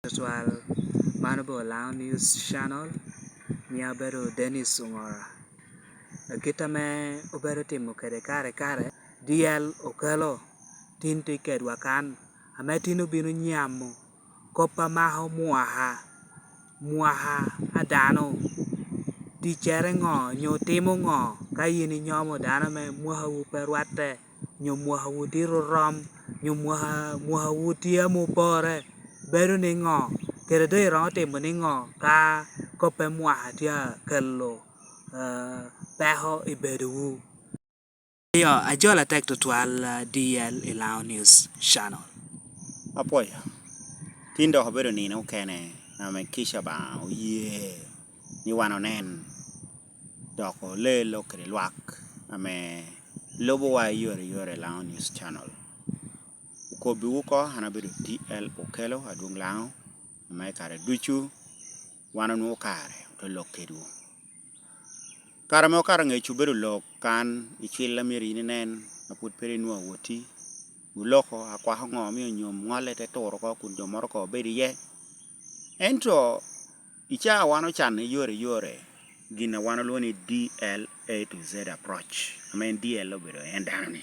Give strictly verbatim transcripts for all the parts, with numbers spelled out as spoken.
tutwal. Man obedo Lango News Channel, nyiŋa obedo Dennis Ongora. Kit ame obedo timo kede kare kare, D L Okello tin tye kedwa kan, ame tin obino nyamo kop a mako mwaka, mwaka a dano ticcere ŋo, nyo timo ŋo, ka yin inyomo dano ame mwakawu pe rwatte, nyo mwakawu tye oromo, nyo mwaka, mwakawu tye ame opore, bedo niŋo, kede doŋ iromo timo niŋo ka kop me mwaka tye akelo, eh, peko i bedowu? Eyo, ajolo atek tutwal, ah, D L i Lango News Channel. Apwoyo. Tin dok obedo nino okene ame kica Obaŋa oye ni wan onen, dok olelo kede lwak ame lubowa i yore i yore i Lango News Channel. Okobbiwu oko, an abedo D L Okello, adwoŋ Lango, ame i kare ducu wan onwoŋo kare ote lok kedwu. Kare ame okato angec obedo lok kan i cwil a myero yin inen, a pwod pe ri nwoŋo awoti, oloko, akwako ŋo, omio nyom ŋolle te turo oko kun jo moro oko obedo iye. Ento i caa wan ocanne yore yore, gin a wan olwongo ni D L A to Z approach, ame en D L obedo en dano-ni.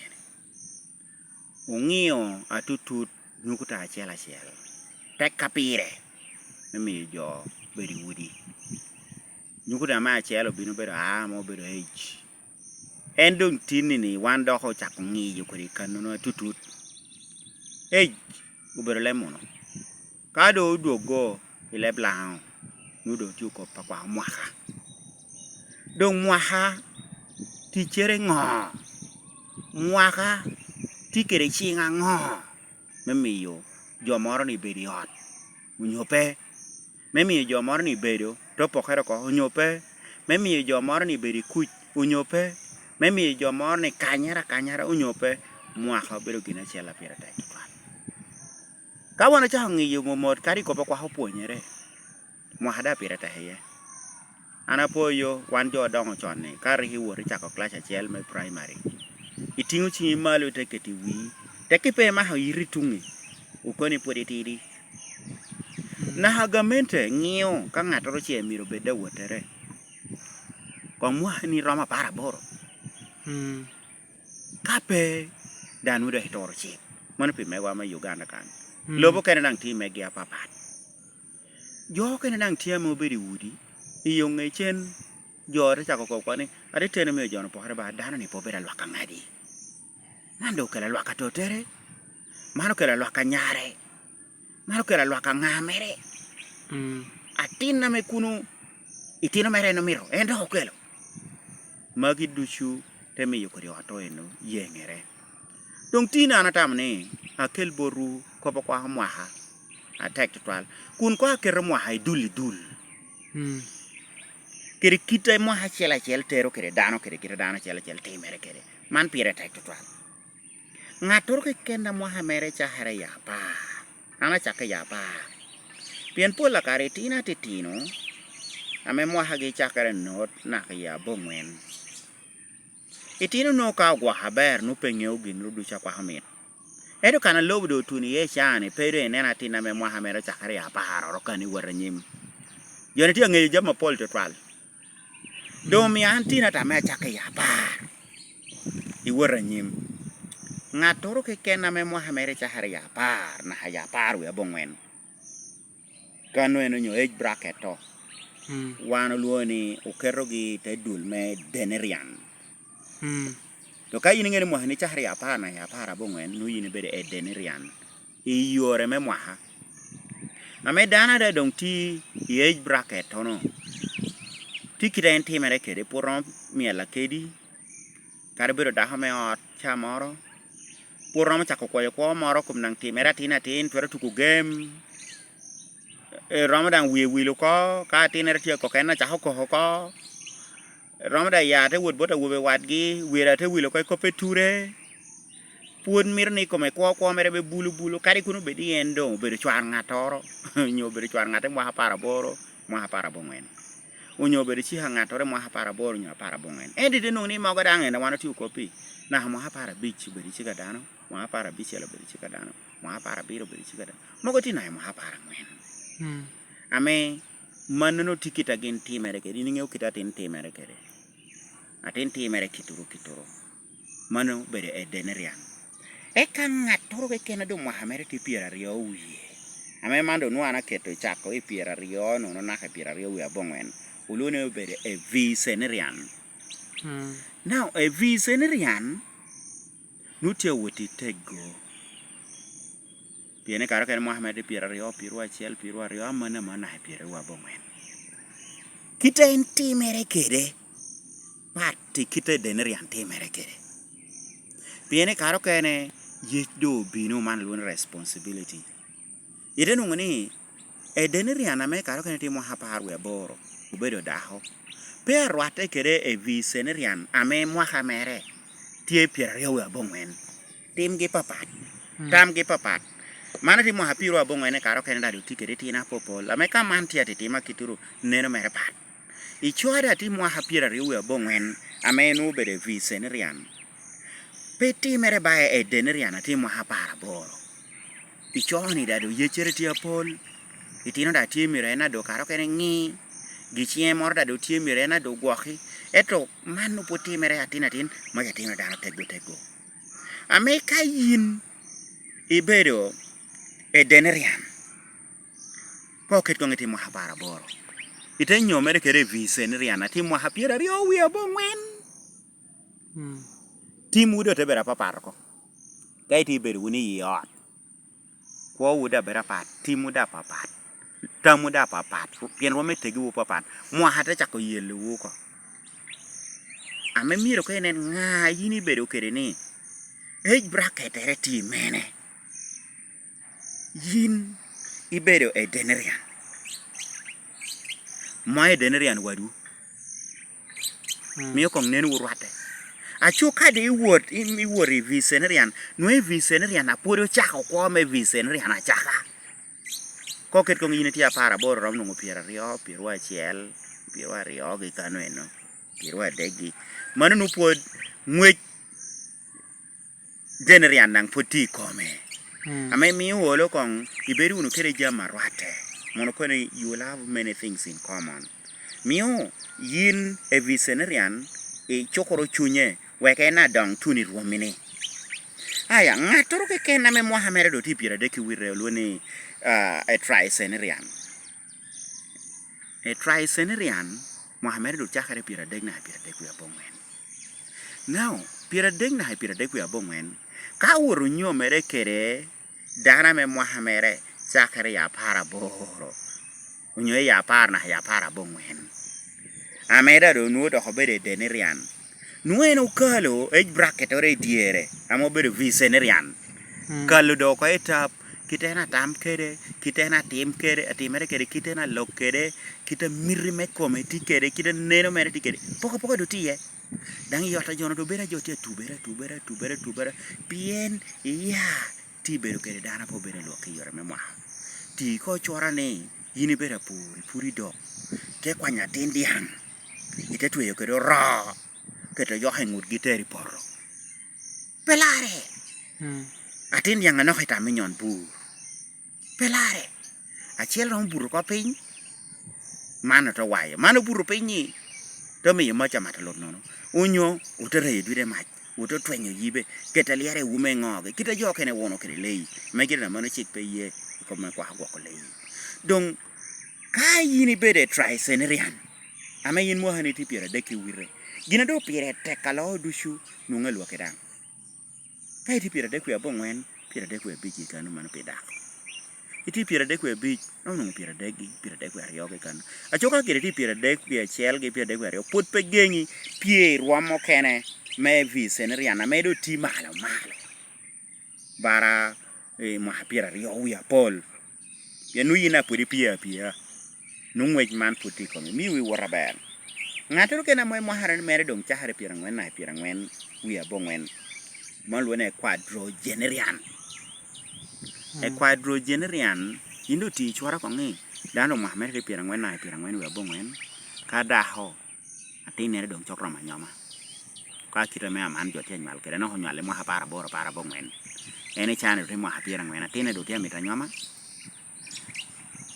Oŋio atutut nyukuta acel acel, tekka pire me miyo jo bedo i udi. Nyukuta me acel obino bedo A, ame obedo H. En doŋ tinni-ni wan dok ocako ŋiyo kodi kannono atutut. H obedo leb munu. Ka doŋ odwogo i leb Lango, nwoŋo doŋ tye okop a kwako mwaka. Doŋ mwaka ticcere ŋo? Mwaka tye kede ciŋ aŋo me miyo jo moro-ni bedo i ot, onyo pe? Me miyo jo moro-ni bedo te opokere oko, onyo pe? Me miyo jo moro-ni bedo i kuc, onyo pe? Me miyo jo moro-ni kanyere akanyara, onyo pe? Mwaka obedo gin acel a pire tek tutwal. Ka wan ocako ŋiyo momot kadi kop a kwako pwonyere, mwaka daŋ pire tek iye. An apoyo wan jo odoŋo con-ni, ka rik iwot icako kilac acel me praimari, itiŋo ciŋi malo ite keto i wii, tek ipe imako yito i tuŋi, okoni pwod itidi. Naka gamente ŋio ka ŋattoro ce myero obed awottere, koŋ mwaka-ni romo apar aboro. Mm. Ka pe, daŋ nwoŋo dok ituro cik. Mano pi megwa me Uganda kan. Mm. Lobo okene daŋ tye i megi apapat. Jo okene daŋ tye ame obedo i udi, i yo ŋecen jo te cako koko ni, "Ate teni omio jo-nu pokere ba, dano-ni pe obedo alwak aŋadi. Man doŋ okelo alwak atottere, man okelo alwak anyare, man okelo alwak aŋa mere. Mm. Atin ame kuno, itino mere en omito, en dok okelo." Magi ducu te miyo kodi ot eno yeŋere. Doŋ tin an atamo ni akel botwu kop a kwako mwaka atek tutwal, kun koŋ aketo mwaka i dul i dul. Mm. Kede kit a mwaka acel acel tero kede dano, kede kit a dano acel acel timere kede. Man pire tek tutwal. Ŋattoro keken a mwaka mere cakere i apar, an acakke i apar. Pien pol a kare itino atitino, ame mwakagi cakere not naka i aboŋwen. Itino nwoŋo ka ogwoko aber, nwoŋo pe ŋeo ginnoro ducu a kwako mit. Ento kan a lobo doŋ otuno iye can-ni, pe doŋ ineno atin ame mwaka mere ocakere i apar oro kan i wot anyim. Jo-ni tye aŋeyo jami apol tutwal. Doŋ omio an tin ata me acakka i apar i wot anyim. Ŋattoro keken ame mwaka mere cakere i apar, naka i apar wie aboŋwen, kan eno onyo age bracket to, mm, wan olwoŋo ni oketogi i te dul me denarian. Mm. To ka in iŋeo ni mwakani cakere i apar naka i apar aboŋwen, nwoŋo yin ibedo a denarian i yore me mwaka. Ame dano ada doŋ tye i age bracket tono, tye kite en timere kede, pwod romo miel akedi, kadi bedo dako me ot ca moro, pwod romo cako kwoyo kwo moro kom daŋ timere atin atin, twero tuko gem, e, romo daŋ wie wil oko, ka atinnere tye akoko en acako koko oko, romo daŋ ya te wot bot awobe wadgi, wie daŋ te wil oko i kop pe ture. Pwod mito ni i kome kwo kwo mere be bulu bulu, kadi kun obed ni en doŋ obedo cwar ŋattoro, onyo obedo cwar ŋatte mwaka apar aboro, mwaka apar aboŋwen, onyo obedo cika ŋattoro i mwaka apar aboro onyo apar aboŋwen. Ento ite nwoŋo ni mogo daŋ en a wan otye okop-pi, naka mwaka apar abic obedo i cika dano, mwaka apar abicel obedo i cika dano, mwaka apar abiro obedo i cika dano, mogo tye naka i mwaka apar aŋwen. Ame mannono tye kit a gin timere kede, in iŋeo kit atin timere kede. Atin timere kituru kituru. Mano obedo Edeni ryan. Eka ŋattoro keken a doŋ mwaka mere tye pyeraryo wie, ame man doŋ nwoŋo an aketo cako i pyeraryo nono naka i pyeraryo wie aboŋwen, olwoŋo ni obedo Evicenerian. Now, Evicenerian nwoŋo tye awot i tego. Pien i kare okene mwaka mere tye pyeraryo, pyeraryo acel, pyeraryo aryo, amanni amanni naka i pyeraryo aboŋwen. Kit a en timere kede, pat i kit a Edenerian timere kede. Pien i kare okene yec doŋ obino, man lwongo ni responsibility. Ite nwoŋo ni Edenerian ame i kare okene tye mwaka apar wie aboro, obedo dako. Pe arwatte kede Evicenerian ame mwaka mere tye pyeraryo wie aboŋwen. Timgi papat. Tamgi papat. Man atye mwaka pyeraryo aboŋwen i kare okene daŋ doŋ tye kede itino apopol. Ame ka man tye atitimo akitoro neno mere pat. Icoa daŋ tye mwaka pyeraryo wie aboŋwen ame en obedo Evicenerian. Pe timere ba Edenerian atye mwaka apar aboro. Icoa-ni daŋ doŋ yeccere tye apol. Itino daŋ tye myero en adoŋ kare okene ŋi. Giciŋe moro daŋ doŋ tye myero en adoŋ gwoki. Ento man nwoŋo pwod timere atin atin, maca timere dano tego tego. Ame ka yin ibedo Edenerian, pe oket koŋ itimo mwaka apar aboro. Ite nyomere kede Evicenerian atye mwaka pyeraryo wie aboŋwen. Timwu doŋ te bedo apapat oko. Ka itye ibedo wun i ot, kwowu daŋ bedo apat, timwu daŋ apapat, tamwu daŋ apapat, pien rwom me tegiwu papat. Mwaka te cako yelowu oko. Ame myero ka inen ŋa yin ibedo kede ni, age bracket-ere tye i mene? Yin ibedo Edenerian. Mano Edenerian wadwu. Mio koŋ nen wun rwatte. Aco ka doŋ iwot, im-, iwot i Vicenerian, nwoŋo i Vicenerian a pwod ocako kwo me Vicenerian acaka. Ka oket koŋ yin itye apar aboro, romo nwoŋo pyeraryo, pyeraryo acel, pyeraryo aryo gi kano eno, pyeraryo adek gi. Mano nwoŋo pwod ŋwec Edenerian daŋ pwod tye i kome. Ame mio olo koŋ ibedo wunu kede jami arwatte. Mono kono you will have many things in common. Mio yin Evicenerian icukoro cunye wek en adoŋ tuno i rwommi-ni. Aya, ŋattoro keken ame mwaka mere doŋ tye i pyeradek i wite olwoŋo ni, ah, Etricenerian. Etricenerian, mwaka mere doŋ cakere pyeradek naka pyeradek wie aboŋwen. Now, pyeradek naka pyeradek wie aboŋwen, ka owoto onyomere kede dano ame mwaka mere cakere i apar aboro, onyo i apar naka i apar aboŋwen, ame daŋ doŋ nwoŋo dok obedo Edenerian, nwoŋo en okalo age bracket-oro i dyere, ame obedo Vicenerian. Kalo doŋ oko i tap, kit en atam kede, kit en atim kede, atimere kede, kit en alok kede, kit a miti me kome tye kede, kit a neno mere tye kede. Poko apoka doŋ tye iye. Daŋ i ot a jo-nu doŋ bedo a jo tye atubere, atubere, atubere, atubere. Pien iya tye bedo kede dano a pe obedo lwak i yore me mwaka. Ti ka ocwara ni yin ibedo apur, ipur i dok, ite kwanyo atin dyaŋ, ite tweyo kede oroo, keto yok i ŋutgi tero i poto. Pe larre. Atin dyaŋ anoko i tam me nyon bur. Pe larre. Acel romo buto oko piny, man ote wayo. Man obuto piny-ni, te miyo mac amato lut nono. Onyo ote reyo dwide mac, ote twenyo yibe, keto alyere i ume ŋogi, kit a jo okene wuno kede leyi. Me gire na mano cik pe ye i kom me kwako gwoko leyi. Doŋ, ka yin ibedo i Tricenerian, ame yin mwakani tye pyeradek i wite, gin a doŋ pire tek aloo ducu, nwoŋo alwaki daŋ. Ka itye pyeradek wie aboŋwen, pyeradek wie abic-gi kano, mano pi dako. Itye pyeradek wie abic, dok onwoŋo pyeradek-gi, pyeradek wie aryo-gi kano. Aco ka gire tye pyeradek wie acel-gi, pyeradek wie aryo, pwod pe geŋi pye i rwom mukene me Vicenerian ame doŋ tye malo malo. Bara, eh, mwaka pyeraryo wie apol. Pien nwoŋo yin a pwod ipye apia. Nwoŋo ŋwec man pwod tye i kome. Miwu iwot aber. Ŋattoro kene ame mwakere mere doŋ cakere pyerangwen naka pyerangwen wie aboŋwen, mano lwongo ni quadrogenarian. Mm. Quadrogenarian, yin doŋ ti icwara koŋ ni dano doŋ mwaka mere tye pyerangwen naka pyerangwen wie aboŋwen, ka dako, atinnere doŋ cok romo anyoma. Ka kite me aman jo tye anywal kede, nok onywal i mwaka apar aboro, apar aboŋwen. En icane doŋ tye mwaka pyerangwen, atinne doŋ tye amito anyoma.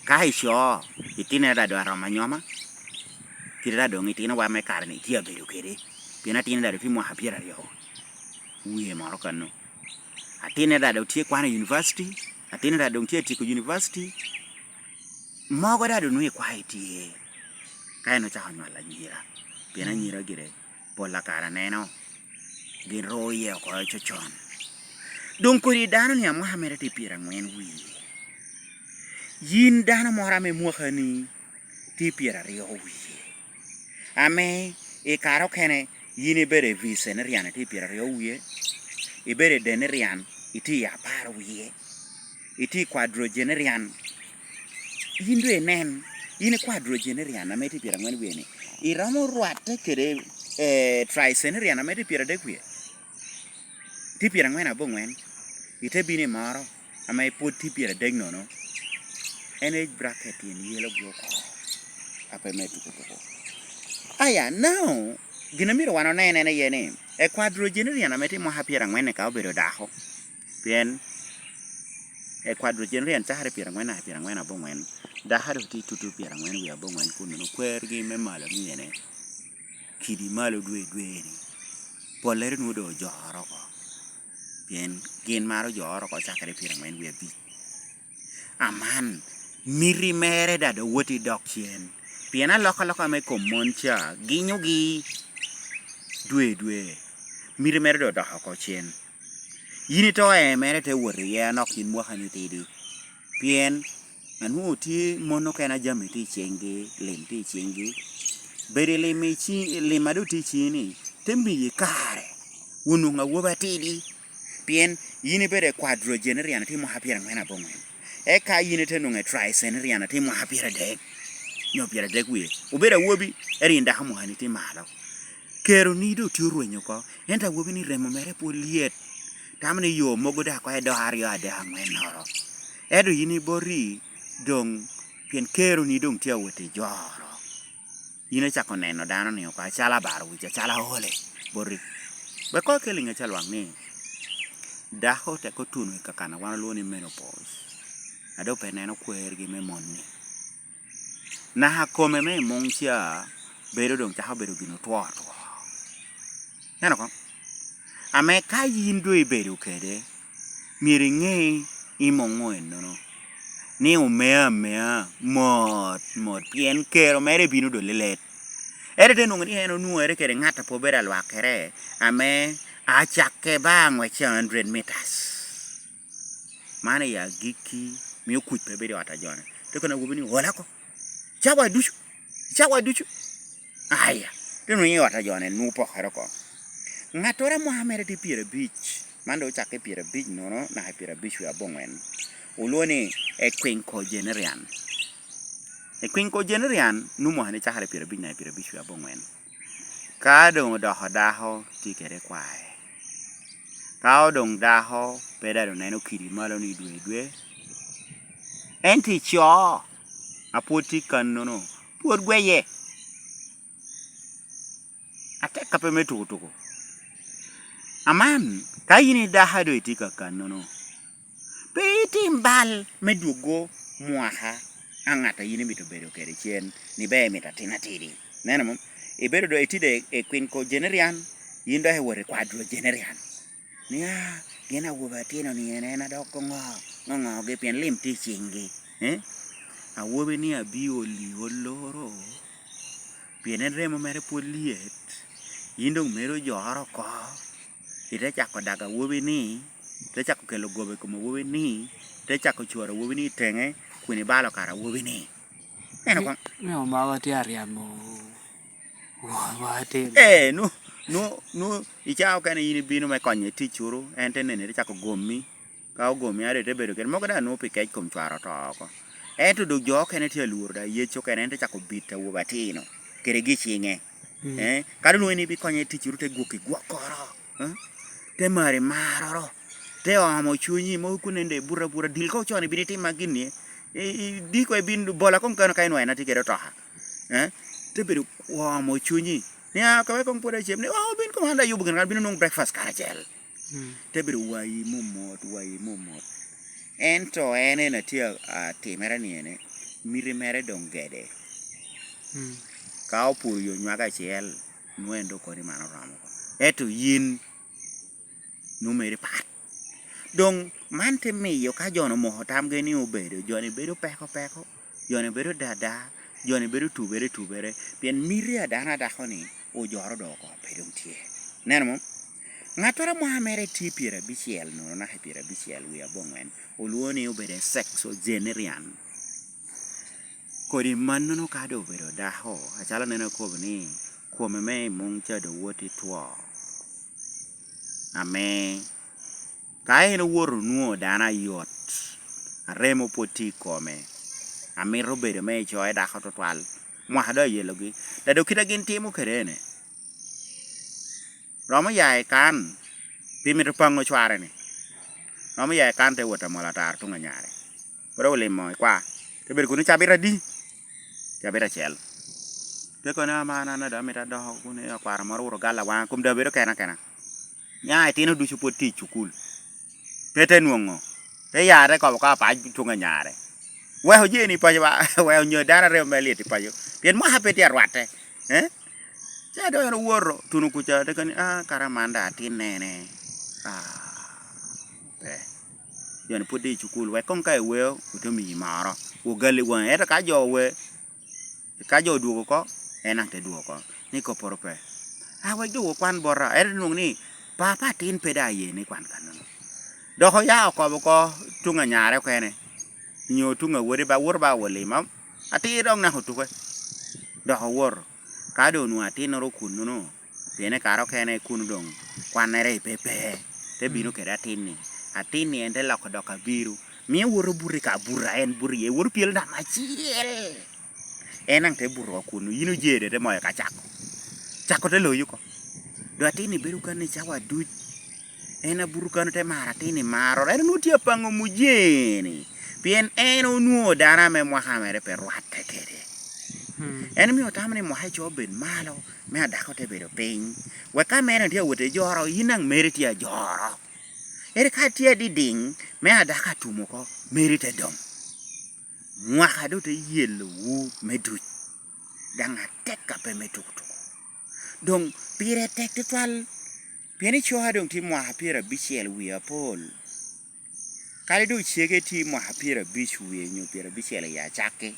Ka ico, itinne daŋ doŋ aromo anyoma, kite daŋ doŋ itinowa me kare-ni tye abedo kede, pien atinne daŋ doŋ tye mwaka pyeraryo wie moro kano. Atinne daŋ doŋ tye kwano i univaciti, atinne daŋ doŋ tye atyeko univaciti, mogo daŋ doŋ nwoŋo i kwayo tye, ka en ocako nywalo anyira, pien anyira gire pol a kare aneno gin ru oye oko cocon. Doŋ kodi dano-ni a mwaka mere tye pyerangwen wie, yin dano moro ame mwakani tye pyeraryo wie, ame i kare okene yin ibedo i vicentenarian itye pyeraryo wie, ibedo i denarian itye apar wie, itye i quadragenarian, yin doŋ inen, yin i quadragenarian ame itye pyerangwen wie-ni, iromo rwatte kede, eh, tricentenarian ame tye pyeradek wie? Tye pyerangwen aboŋwen, ite bino i moro ame pwod tye pyeradek nono, en age bracket tyen yelo gi oko, a pe me tuko tuko. Aya, now, gin a myero wan onen en aye ni, e quadragenarian ame tye mwaka pyerangwen-ni ka obedo dako, pien e quadragenarian cakere pyerangwen naka pyerangwen aboŋwen, dako doŋ tye tutu pyerangwen wie aboŋwen kun nono kwergi me malo ni ene kidi malo dwe dwe-ni, pollere nwoŋo doŋ ojoro oko, pien gin maro ojoro oko cakere pyerangwen wie abic. Aman, miti mere daŋ doŋ wot i dok cen, pien alokaloka me kom mon ca ginyogi dwe dwe, miti mere doŋ odok oko cen. Yin ito ee mere te wot iye anok yin mwakani tidi, pien anwoŋo tye mon okene a jami tye i ciŋgi, lim tye i ciŋgi. Bedo i lim i ci-, lim a doŋ tye i ciŋi-ni te miyi kare wun nwoŋo awobi atidi, pien yin ibedo i quadragenarian itye mwaka pyerangwen aboŋwen. Eka yin ite nwoŋo i tricentenarian itye mwaka pyeradek, nyo pyeradek wie. Obedo awobi, ento yin dako mwakani tye malo. Keroni doŋ tye orwenyo oko, ento awobi-ni remo mere pwod lyet. Tamo ni yo mogo daŋ koŋ edok aryo adek aŋwennoro. Ento yin i boti doŋ, pien keroni doŋ tye awot i joro. Yin icako neno dano-ni oko acalo abaro wic, acalo aole boti. Wek koŋ akel i ŋec a lwak ni, dako teko tuno i kakano a wan olwongo ni menopause, a doŋ pe neno kwergi me mon-ni. Naka kome me i muŋ ca bedo doŋ cako bedo gin otwo otwo. Ento koŋ, ame ka yin doŋ ibedo kede, myero iŋe i muŋ ennono, ni omea amea, mot, mot, pien kero mere bino doŋ lilet. Ento ite nwoŋo ni en onwoŋere kede ŋat a pe obedo alwakere, ame acakke ba aŋwec a hundred meters. Man i agikki, mio kuc pe bedo i ot a jone. Te kono awobi ni, "Ola oko. Cawa ducu. Cawa ducu." Aya, te nwoŋo i ot a jone, nwoŋo pokere oko. Ŋattoro a mwaka mere tye pyerabic, man doŋ ocakke i pyerabic nono naka i pyerabic wie aboŋwen. Olwoŋo ni equinquagenarian. Equinquagenarian, nwoŋo mwakane cakere i pyerabic naka i pyerabic wie aboŋwen. Ka doŋ odoko dako, tye kede kwae. Ka odoŋ dako, pe daŋ oneno kidi malo ni dwe dwe. Ento i co, a pwod tye kannono, pwod gweye. Atek a pe me tuko tuko. Aman, ka yin i dako a doŋ itye ka kannono, pe itim bal me dwogo mwaka a ŋat a yin imito bedo kede cen, ni ber imito atin atidi. Neno mom? Ibedo doŋ itye doŋ i quinquagenarian, yin dok iwot i quadragenarian. Ni, "Ah, gin awobe atino-ni en, en a dok oŋo, oŋogi pien lim tye i ciŋgi." Eh? Awobi-ni abio oli oloro, pien en remo mere pwod lyet, yin doŋ meri ojoro oko, ite cako dago awobi-ni, ite cako kelo goba i kom awobi-ni, ite cako cworo awobi-ni i teŋe, kun ibalo kara awobi-ni. Eno koŋ. Me omawa tye aryamo. Wa, wa tye. Eh, nu, nu, nu, i caa okene yin ibino me konye i ticcuru, en te neni, te cako gomi. Ka ogomi, ado ite bedo kede mogo daŋ nwoŋo pi kec kom cware oto oko. Ento doŋ jo okene tye alworo daŋ yec okene, en te cako bito awobe atino kede gi ciŋe. Mm. Eh, kadi onwoŋo en ibikonye i ticcuru, te gwoki gwokkoro, eh, te mari maroro, te omo cunyi, mogo kun en daŋ ibut abuta, dil ka ocon ibino itim ma gin-ni, i, i, diko ibin bola koŋ kano ka inwoŋo en atye kede otoka. Eh, te bedo omo cunyi, ni, "Ah, ka wek koŋ pwod acem ni, oh, obin koma an daŋ ayubo gin, an bino nwoŋo breakfast karacel." Mm. Te bedo wayi momot, wayi momot. Ento en, en a tye a, atimere ni ene, miti mere doŋ gede. Mm. Ka opuro yo nywaka acel, nwoŋo en doŋ koni man oromo oko. Ento yin, nwoŋo meri pat. Doŋ man te miyo ka jo-nu omoko tamgi ni obedo, jo-ni bedo peko peko, jo-ni bedo dada, jo-ni bedo tubere tubere, pien miti a dano a dako-ni ojoro doŋ oko, pe doŋ tye. Neno mo? Ŋattoro a mwa mere tye pyerabicel nono naka i pyerabicel wie aboŋwen, olwoŋo ni obedo a sexagenarian. Kodi mannono ka doŋ obedo dako, acalo aneno akobo ni, kome me i muŋ ca doŋ wot i two. Ame ka en owoto onwoŋo dano ayot, a remo pwod tye i kome, a mito bedo me icoyo dako tutwal, mwaka doŋ ayelogi. Dado kite a gin timo kede ene, romo ya i kan, pi mito paŋo cware-ni, romo ya i kan te wot amolo ataro tuŋ anyare. Pwod olimo i kwa, te bedo kuno cabit adi? Cabit acel. Te kono, "Aman, an daŋ amito adoko kuno i akwaro moro wuro galla waŋa, kom daŋ bedo kena kena." Nya itino ducu pwod tye i cukul. Pe te nwoŋo. Te ya te kobo ka apac tuŋ anyare. Wek oje ni paco ba, wek onyo dano aryo me lyet i paco. Pien mwaka pe tye arwatte. Eh? Ca doŋ en owoto tuno kuca, te kani, "Ah, kara man daŋ atin nene." Ah, pe. Jo-ni pwod tye i cukul, wek koŋ ka iweo, ote miyi moro. Ogalli waŋi. Ento ka jo owe, ka jo odwogo oko, en daŋ te dwogo oko, ni kopporo pe. A, wek doŋ okwan bota, ento nwoŋo ni, papa atin pe daŋ aye ni kwan kannono. Dok oya okobo oko tuŋ anyare okene, nyo tuŋ awode ba, woto ba wot limo, atir dok naka otuke. Dok owoto. Ka doŋ onwoŋo atinnoro kunnono, pien i kare okene kuno doŋ kwannere pe pe, te bino kede atin-ni. Atin-ni en te loko dok abiro, mio woto buto i ka buto a en buto iye, woto pyelo namba acel. En daŋ te buto oko kunnu, yin oje dede te moyo ka cako. Cako te loyi oko. Doŋ atin-ni bedo kan i cawa duc. En abuto kan te maro atin-ni maroro. En onwoŋo tye apaŋo mujee-ni. Pien en onwoŋo dano ame mwaka mere pe rwatte kede. Hmm. En omio otamo ni mwaka ico obed malo, me adako te bedo piny. Wek ka mere tye awot i joro, yin daŋ meri tye ajoro. Ere ka tye adidiŋ, me adako atum oko, meri te doŋ. Mwaka doŋ te yelowu me duc, daŋ atek a pe me tukutuku. Doŋ pire tek tutwal, pien icoa doŋ tye mwaka pyerabicel wie apol. Kadi doŋ cege tye mwaka pyerabic wie nyo pyerabicel i acakki,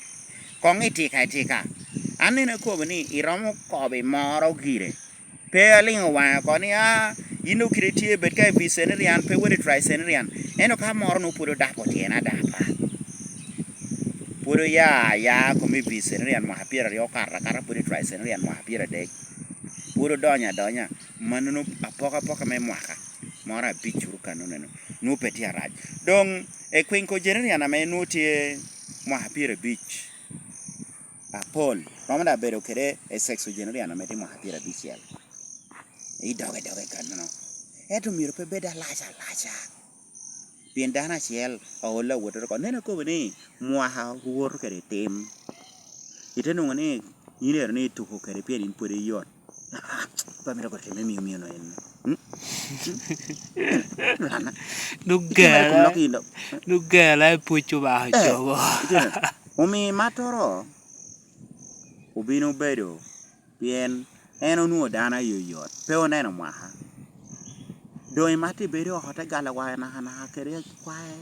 koŋ itika itika. An nene akobo ni iromo kobo i moro gire. Pe aliŋo waŋe oko ni, "Ah, yin doŋ kite tye, bed ka i bicentenarian, pe wot i tricentenarian." Ento ka moro nwoŋo pwod odapo tyene adapa, pwod oya aya kom i bicentenarian mwaka pyeraryo okato akata, pwod i tricentenarian mwaka pyeradek, pwod odonyo adonya, mannono apokapoka me mwaka moro abic curu kanoneno, nwoŋo pe tye arac. Doŋ, e quinquagenarian ame nwoŋo tye mwaka pyerabic, apol, romo daŋ bedo kede e sexagenarian ame tye mwaka pyerabicel. I doge doge kannono. Ento myero pe bed alac alaca. Pien dano acel aol awottere oko. Neno akobo ni mwaka woto kede i tim. Ite nwoŋo ni yin ero ni ituko kede pien in pwod iyot. Ah, pe amito koti me miyo mino en. Mm? Lana. Itimere kun Nugera, lok in dok. Nugera e puc Obaka. Eh, cobo. Itimere. Omiyo mattoro obino bedo, pien en onwoŋo dano ayoyot, pe oneno mwaka. Doŋ imatte ibedo oko te galo waŋe nakanaka kede kwae.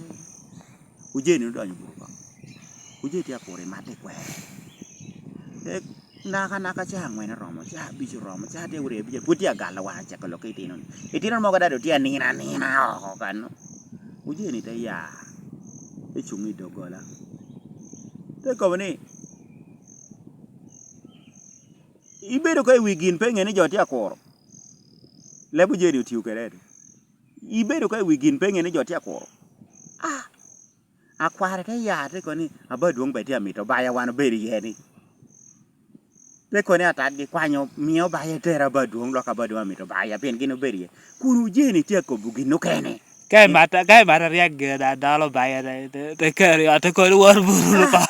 Ojeni odonyo bur oko. Ojeni tye akuro imatte i kwee. E, nakanaka ca aŋwen oromo, ca abic oromo, ca te wuro abic, pwod tye agalo waŋe cako lok ki itino-ni. Itino mogo daŋ doŋ tye anino anina oko kanno. Ojeni te ya, te cuŋ i doggola. Te kobo ni, "Ibedo ka i wi gin pe iŋe ni jo tye akuro?" Leb ojeni otio kede ento. "Ibedo ka i wi gin pe iŋe ni jo tye akuro?" Ah! Akware te ya te kobo ni, "Aba adwoŋ bene tye amito baya wan obedo iye ni." Te kobo ni, "Atatgi kwanyo, mio baya etere aba adwoŋ, lok aba adwoŋ amito baya, pien gin obedo iye." Kun ojeni tye akobo gin okene. Ka imata, ka imata ryek gire da dolo baya te, te, te keri ot, te koni wot buru lupa.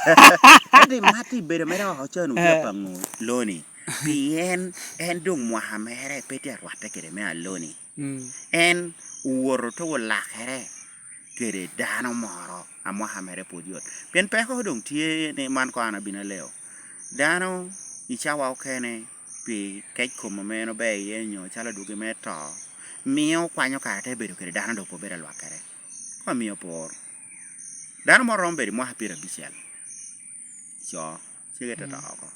Ento imata ibedo mere oko can otye apaŋo loni. Pien en doŋ mwaka mere pe tye arwatte kede me aloni. Mm. En owoto te olakere. kede dano moro a mwaka mere pwod yot. Pien peko doŋ tye ni man koŋ an abino aleo. Dano i cawa okene pi kec kom ame en ober iye nyo calo adwogi me to, mio okwanyo kare te bedo kede dano dok pe obedo alwakere. Koŋ amio por. Dano moro romo bedo i mwaka pyerabicel. Co, cege te to oko.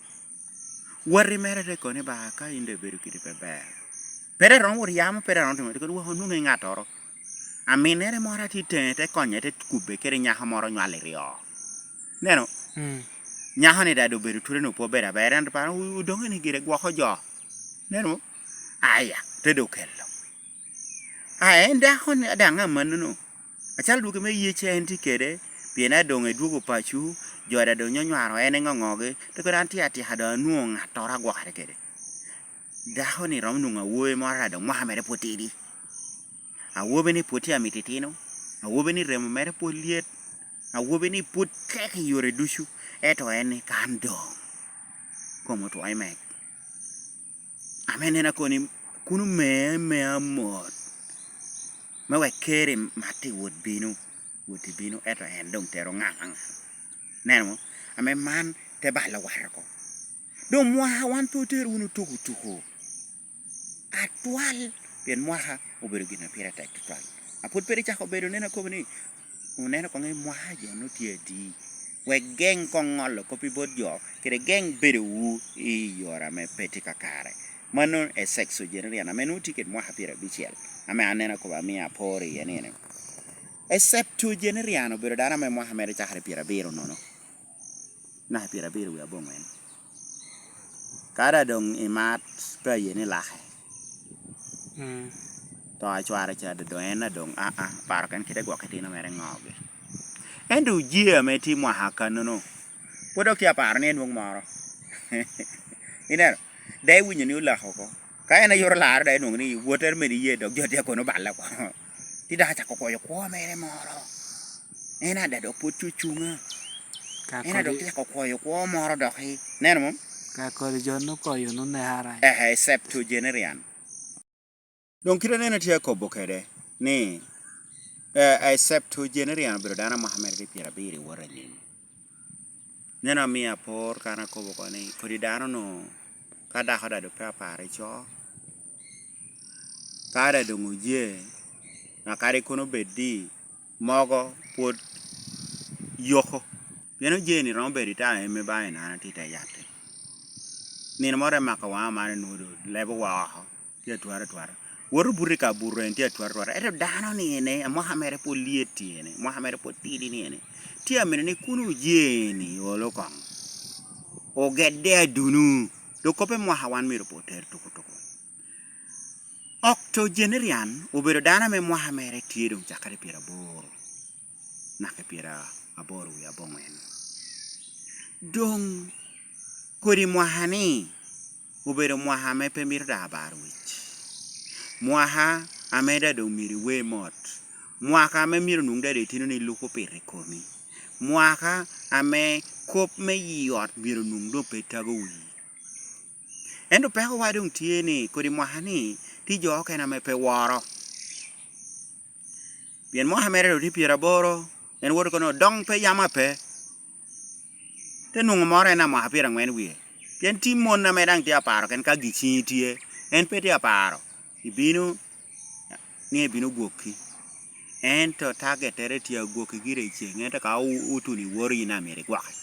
Wati mere te koni ba ka in doŋ ibedo kidi pe ber. Pe dok iromo wot yamo, pe dok iromo timo, te koni wek onwoŋe i ŋattoro. Aminnere moro atye i teŋe te konye, te kubbe kede nyako moro onywalo i ryo. Neno, nyako-ni daŋ doŋ obedo tule-nu pe obedo aber, ento paro odoŋe ni gire gwoko jo. Neno, aya, te doŋ okelo. A en dako-ni daŋ amannono. Acalo dwogi me yece en tye kede, pien a doŋ edwogo paco, jo daŋ doŋ nyonywaro en i ŋoŋogi, te kodi an tye atika doŋ anwoŋo ŋattoro agwokere kede. Dako-ni romo nwoŋo awobi moro a doŋ mwaka mere pwod tidi. Awobi-ni pwod tye amito itino, awobi-ni remo mere pwod lyet, awobi-ni pwod tek i yore ducu, ento en ni kan doŋ kom otwo i mek. Ame nen akoni, kun omee, omee amot, me wek ker imatte i wot bino, wot i bino, ento en doŋ tero ŋaŋ aŋaŋa. Neno mo? Ame man te balo wat oko. Doŋ mwaka wan pe otero wunu tuko tuko atwal, pien mwaka obedo gin a pire tek tutwal. A pwod pe icako bedo, nen akobo ni, oneno koŋ i mwaka jo-nu tye adi, wek geŋ koŋ ŋolo kop i bot jo, kede geŋ bedowu i yore ame pe tye kakare. Mano e sexagenarian ame nwoŋo tye kede mwaka pyerabicel, ame an nen akobo amio apor iye ni ene. E septuagenarian obedo dano ame mwaka mere cakere pyerabiro nono, naka pyerabiro wie aboŋwen. Ka daŋ doŋ imat pe aye ni lake, to acware ca doŋ en adoŋ, aa, paro ken kite gwok itino mere ŋogi. Ento ojee ame tye i mwaka kannono, pwod dok tye aparo ni enwoŋ moro. Ineno, daŋ iwinyo ni olako oko. Ka en ayot olaro daŋ enwoŋo ni wottere mene iye dok jo tye kono oballe oko. Ti dok acako kwoyo kwo mere moro. En ada dok pwod cucuŋa. En ada dok tye cako kwoyo kwo moro dok i. Neno mom? Ka kodi jo-nu okoyo-nu nekara. Ehe, septuagenarian. Doŋ kite aneno tye akobo kede ni, eh, eh, septuagenarian obedo dano a mwaka mere tye pyerabiro i wot anyim. Neno amio apor kan akobo oko ni, kodi dano-nu, ka dako daŋ doŋ pe apar ico, ka daŋ doŋ oje, a kadi kono bed ni mogo pwod yoko. Pien oje-ni romo bedo i taŋ eme baŋ i nano tye i te yat-ti. Nino moro te mako waŋa man onwoŋo doŋ lebowa oko. Tye atwara atwara. Woto buto i ka buto en tye atwara atwara. Ento dano-ni ene, amwaka mere pwod lyet-ti ene, amwaka mere pwod tidi-ni ene, tye amito ni kun oje-ni olo koŋ, ogedde adunu, dok kop me mwaka wan myero pe oter tuko tuko. Octogenarian obedo dano ame mwaka mere tye doŋ cakere pyeraboro naka i pyeraboro wie aboŋwen. Doŋ kodi mwaka-ni obedo mwaka ame pe mito daŋ abaro wic, mwaka ame daŋ doŋ myero iwe mot, mwaka ame myero onwoŋ daŋ doŋ itinoni luko pito i komi, mwaka ame kop me i ot myero onwoŋ doŋ pe tago wii. Ento pekowa doŋ tye ni kodi mwaka-ni tye jo okene ame pe woro. Pien mwaka mere doŋ tye pyeraboro, en woto kono doŋ pe yam ape. Te nwoŋo moro en amwaka pyeraŋwen wie. Pien tye mon ame daŋ tye aparo ken ka giciŋi tye, en pe tye aparo. Ibino ni ebino gwokki. Ento tagettere tye agwokki gire i ceŋ, ento ka o-, otuno iworo in amito igwoke.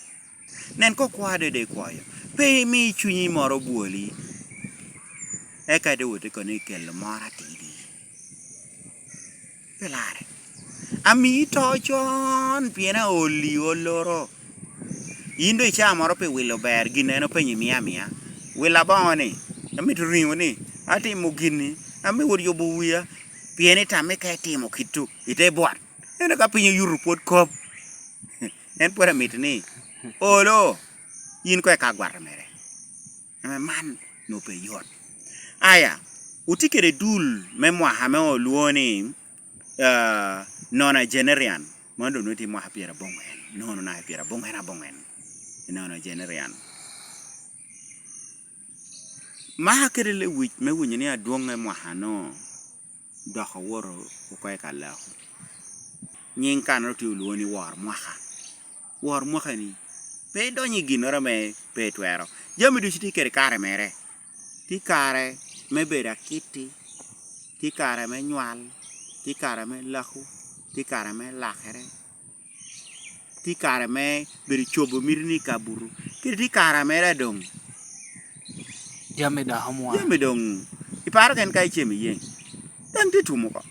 Nen ka okwa adada ikwoyo, pe imi cunyi moro obwoli, eka doŋ wot ikono i kelo moro atidi. Pi lare, amii to con pien aolli olloro. In doŋ icaa moro pi wilo ber gin en openyi mia amia. Willa boŋo ni, amito riŋo ni, atimo gin-ni, ame wot yubo wia, pien itamme ka itimo kit-tu, ite bwot. Ento ka piny oyuto pwod kop, en pwod amito ni, olo, in koŋ ika agwata mere. Ame man nwoŋo pe yot. Aya, otye kede dul me mwaka ame olwoŋo ni, ah, nonagenarian. Mano doŋ nwoŋo tye mwaka pyeraboŋwen, nono naka pyeraboŋwen aboŋwen. Nonagenarian. Maka kede lewic me winyo ni adwoŋ me mwaka-nu dok owoto oko i ka lako. Nying kanoro tye olwoŋo ni wor mwaka. Wor mwaka-ni, pe idonyo i ginnoro ame pe itwero. Jami ducu tye kede kare mere. Tye kare me bedo akitti, tye kare me nywal, tye kare me lako, tye kare me lakere, tye kare me bedo cobo miti ni ka buto, kede tye kare mere a doŋ Jami dok omwa. Jami doŋ, iparo kene ka icem iyeŋ, daŋ tye tum oko.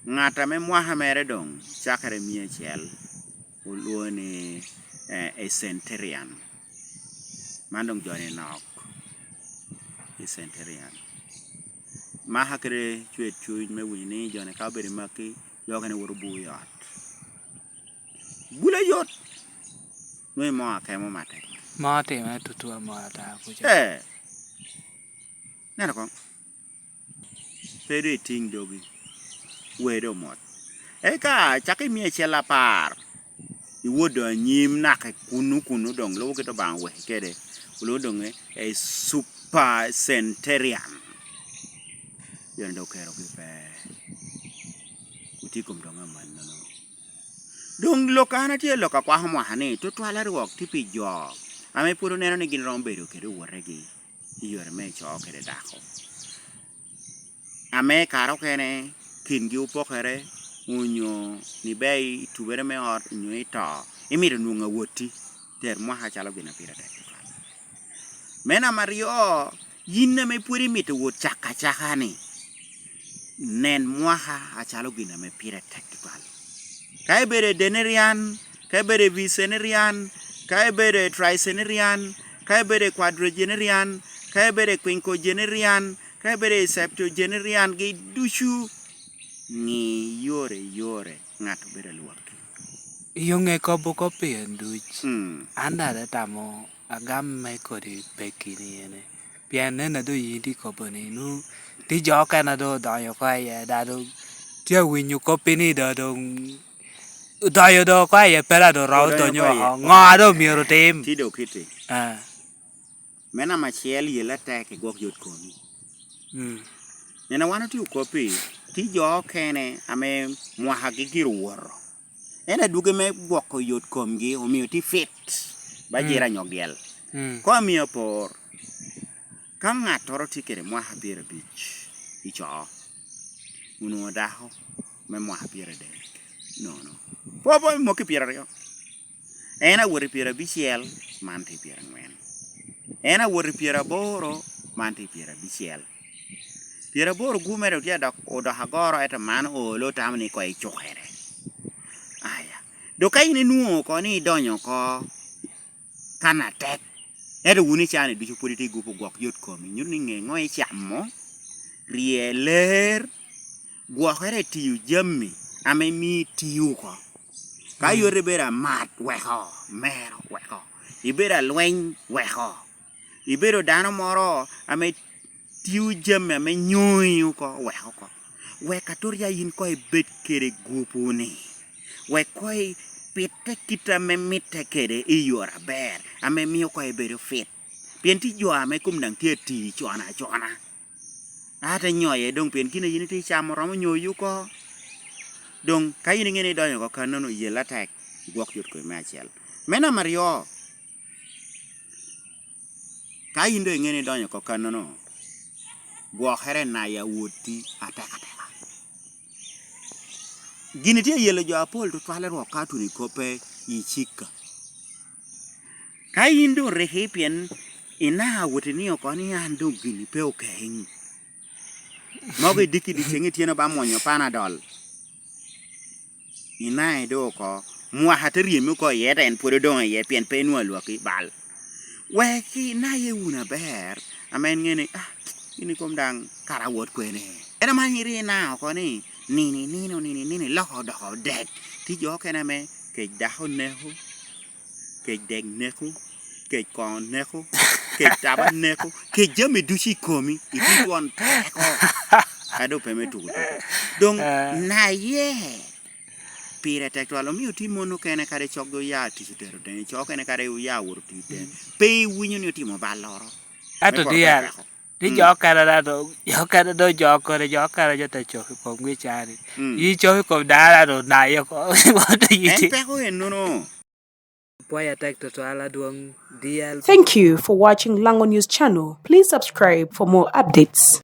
Ŋat ame mwaka mere doŋ cakere mia acel, olwoŋo ni, eh, a centenarian. Man doŋ joni nok, a centenarian. Maka kede cwer cuny me winyo ni joni ka obedo i makki, jo okene woto buo i ot. Bula yot. Nwoŋo imo akemo matek. Ma otime tutu amo ata kuca. Eh. Neno koŋ. Pe doŋ itiŋ dogi. Wee doŋ mot. Eka cak i mia acel apar. Iwot doŋ anyim naka i kunnu kunnu doŋ lubo kit Obaŋa oweki kede. Olwoŋo doŋ i, i super centenarian. Joni doŋ okerogi pe. Otye i kom doŋ amannono. Doŋ lok an atye lok akwako mwaka ni, tutwal arwok tye pi jo ame pwod oneno ni gin romo bedo kede owotegi i yore me co kede dako. Ame kare okene kingi opokere, onyo ni ber i tubere me ot, onyo i to, imito nwoŋo awotti, ter mwaka calo gin a pire tek tutwal. Me namba aryo, yin ame pwod imito wot caka acaka-ni, nen mwaka acalo gin ame pire tek tutwal. Ka ibedo i denarian, ka ibedo i bicenarian, ka ibedo i tricenarian, ka ibedo i quadragenarian, ka ibedo i quinquagenarian, ka ibedo i septuagenarian, gi ducu ŋi yore yore ŋat obedo alwakki. I ŋe kobo kop pien duc, mm, an daŋ atye tamo agam me kodi pekki ni ene. Pien nen a doŋ yin tye kobo ni, nu, tye jo okene a doŋ odonyo oko aye, daŋ doŋ tye awinyo koppi ni daŋ doŋ odonyo doŋ oko aye, pe daŋ doŋ romo donyo oko aye. Ŋo a doŋ myero otim? Tye doŋ kitti. Ah. Me namba acel, yelle atek i gwok yot komi. Mm. Nena, wan otye okoppi, tye jo okene ame mwakagi gire owoto. En adwogi me gwoko yot komgi, omio tye fit, ba, mm, jira anyok dyel. Mm. Kono amio apor, ka ŋattoro tye kede mwaka pyerabic i co, onwoŋo dako me mwaka pyeradek nono. Popo i mwaki pyeraryo. En awot i pyerabicel, man tye pyeraŋwen. En awot i pyeraboro, man tye pyerabicel. Pyeraboro gu mere otye adok, odok agoro, ento man olo tamo ni koŋ icukere. Aya. Dok ka in inwoŋo oko ni idonyo oko kan atek, ento wun icani ducu pwod itye gupo gwok yot komi, nyuto ni ŋe ŋo icamo, rye ler, gwokere i tiyo jami ame mio itiyo oko. Ka, mm, yot ibedo amat, weko, mero, weko. Ibedo alweny, weko. Ibedo dano moro ame tiyo jami ame nyoyi oko, weko oko. Wek atur ya yin koŋ ibed kede gupu-ni. Wek koŋ ipitte kit ame mitte kede i yore aber, ame mio koŋ ibedo fit. Pien tye jo ame kom daŋ tye ati con acona. A te nyoye doŋ pien gin a yin itye icamo romo nyoyi oko. Doŋ ka yin iŋeo ni idonyo oko kannono, yelle atek, igwok yot kome me acel. Me namba aryo, ka yin doŋ iŋeo ni idonyo oko kannono, gwokere naya wotti atek ateka. Gin itye ayelo jo apol tutwalle rwok ka tuno i koppe i cikka. Ka yin doŋ riki pien inaka wot inio oko ni an doŋ gini pe okeŋ, mogo idiki dyeceŋ ityeno ba mwonyo Panadol, inae doŋ oko, mwaka te ryemi oko iye, ento en pwod odoŋ iye, pien pe inwoŋo alwaki bal. Wek inaye wunu aber, ame en ŋeo ni, ah, gin ikom daŋ kara awot kwene. En amanyo iri ina oko ni, nino inino, nino inino, iloko odoko dek. Tye jo okene ame kec dako neko, kec dek neko, kec koŋo neko, kec taba neko, kec jami ducu i komi, itye twon peko. Ka doŋ pe me tuko tuko. Doŋ, ah, naye, pire tek twal, omio tye mon okene kadi coggi oya tic otero teni, co okene kadi oya wot otic teni. Pe iwinyo ni otimo balloro. Ento me poro dyal, peko. Ni jo okene da do, jo okene do, jo okene, jo okene jo te cok i komgi i caa-ni. Yi cok i kom dano da do, naye oko. Moto yi en ti. Peko en nono. Pwoya tek tutwal adwoŋ D L. Thank you for watching Lango News Channel. Please subscribe for more updates.